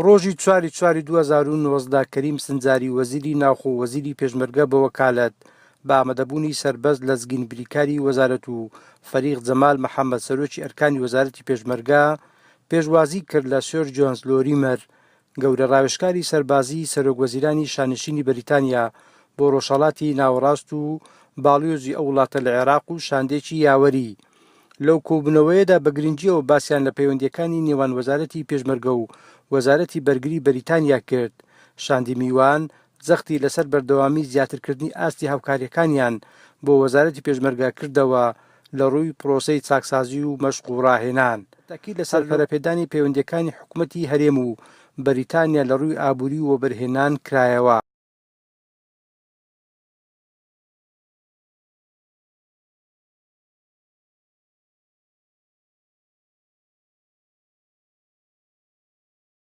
ڕۆژی چواری چواری 2019 کەریم سنجاری وەزیری ناوخۆ و وەزیری پێشمەرگە بە وەکالەت بە ئامادەبوونی سەربەست لەزگین بریکاری وەزارەت و فەریق جەمال محەمەد سەرۆکی ئەرکانی وەزارەتی پێشمەرگە پێشوازی کرد لە سێر جۆنز لۆریمەر گەورە ڕاوێژکاری سەربازیی سەرۆک وەزیرانی شانشینی بەریتانیا بۆ ڕۆژهەڵاتی ناوەڕاست و باڵیۆزی ئەو وڵاتە لە عێراق و شاندێکی یاوەری. لەو کۆبوونەوەیەدا بە گرنگییەوە باسیان لە پەیوەندییەکانی نێوان وەزارەتی پێشمەرگە و وەزارەتی بەرگری بەریتانیا کرد. شاندی میوان جەختی لەسەر بەردەوامی زیاترکردنی ئاستی هاوکارییەکانیان بۆ وەزارەتی پێشمەرگە کردەوە لە ڕووی پرۆسەی چاکسازی و مەشق و ڕاهێنان. تەئکید لەسەر پەرەپێدانی پەیوەندییەکانی حکومەتی هەرێم و بەریتانیا لە ڕووی ئابووری و وەبەرهێنان کرایەوە.